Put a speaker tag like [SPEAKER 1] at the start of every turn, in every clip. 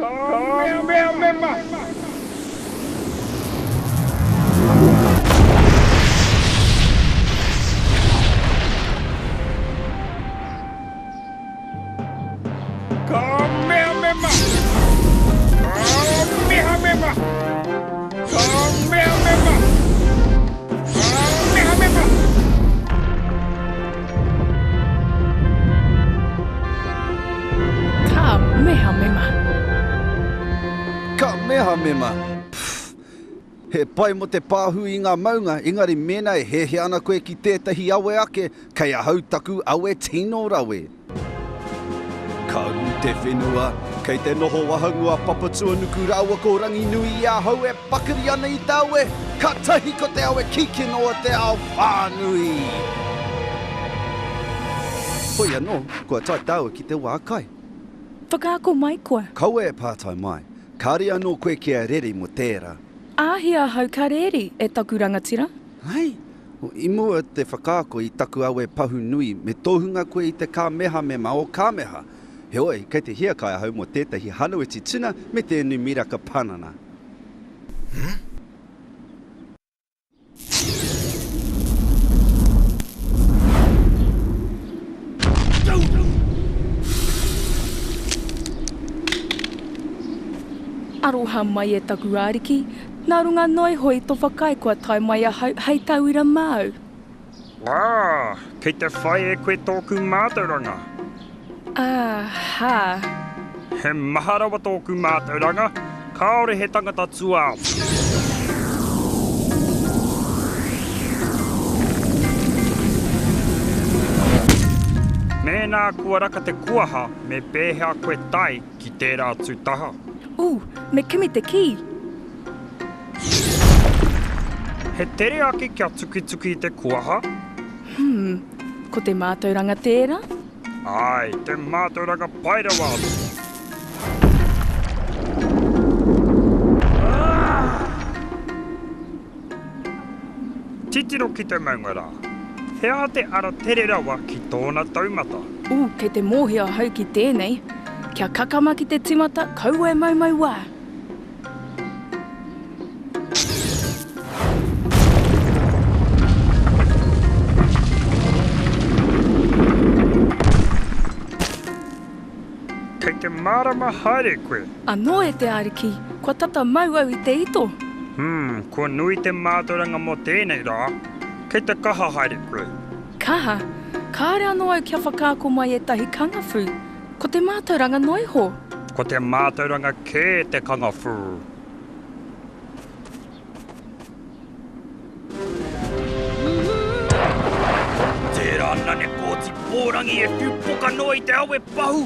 [SPEAKER 1] Kamehameha! Kamehameha! Kamehameha! Kamehameha! Kamehameha!
[SPEAKER 2] Ka mehamema.
[SPEAKER 3] Ka mehamema. Pff. He pai mō te pāhū i ngā maunga, engari mēnā e hiahia ana koe ki tētahi awe ake, kei ahau taku awe tino rawe. Ka ū te whenua, kei te noho wahangū a Papatuanuku rāua ko Ranginui i ahau e pakari ana i te awe, kātahi ko te awe kikino o te ao whānui! Hoi anō, kua tae tāua ki te wā kai.
[SPEAKER 2] Whakaako mai koa.
[SPEAKER 3] Kaua e pātai mai. Kāre anō koe kia reri mō tērā.
[SPEAKER 2] Āhea ahau ka reri, e taku rangatira?
[SPEAKER 3] Hei! I mua te whakaako i taku awe pahu nui, me tohunga koe i te kāmehamema o Kāmeha. Heoi, kei te hiakai ahau mō tētahi hanuiti tuna me te inu miraka panana.
[SPEAKER 2] Aroha mai e taku Ariki, nā runga noa iho i to whakaae kua tae mai ahau hei tauira māu.
[SPEAKER 1] Ā, kei te whai e koe tōku mātauranga.
[SPEAKER 2] Ā, hā.
[SPEAKER 1] He maha rawa tōku mātauranga, kāore he tangata tua atu. Mēnā kua raka te kuaha, me pēhea koe tae ki tērā atu taha?
[SPEAKER 2] Ū, me kimi te kī!
[SPEAKER 1] He tere ake kia tukituki i te kuaha?
[SPEAKER 2] Hmm, ko te mātauranga tērā?
[SPEAKER 1] Āe, te mātauranga pai rawa atu. Titiro ki te maunga rā. He aha te ara tere rawa ki tōna taumata?
[SPEAKER 2] Ū, kei te mōhio ahau ki tēnei. Kia kakama ki te timata, kaua e maumau wā.
[SPEAKER 1] Kei te mārama haere koe.
[SPEAKER 2] Anō e te Ariki, kua tata mau au i te ito.
[SPEAKER 1] Hmm, kua nui te mātauranga mō tēnei rā. Kei te kaha haere koe.
[SPEAKER 2] Kaha? Kāre anō au kia whakaako mai ētahi kangawhū. Ko te mātauranga noa iho.
[SPEAKER 1] Ko te mātauranga kē te kangawhū. Tērā nane kōti pōrangi e whiu poka noa i te awe pahu,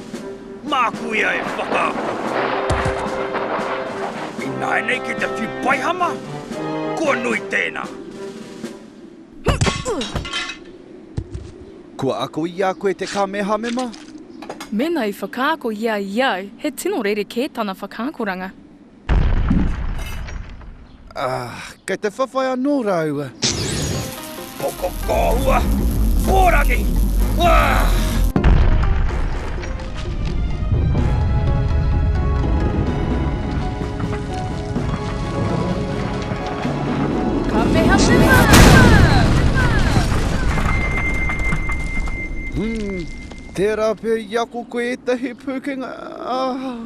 [SPEAKER 1] māku ia e whakaako. Ināianei kei te whiu paihama, kua nui tēnā.
[SPEAKER 3] Kua ako i a koe te kamehamema?
[SPEAKER 2] Mēnā i whakaako ia i au, he tino rerekē tana whakaakoranga.
[SPEAKER 3] Ah, kei te whawhai anō rāua.
[SPEAKER 1] Kokokōhua! Pōrangi! Ah!
[SPEAKER 2] Kamehameha!
[SPEAKER 3] Hmm, tērā pea i ako koe ētahi pūkenga. Ah.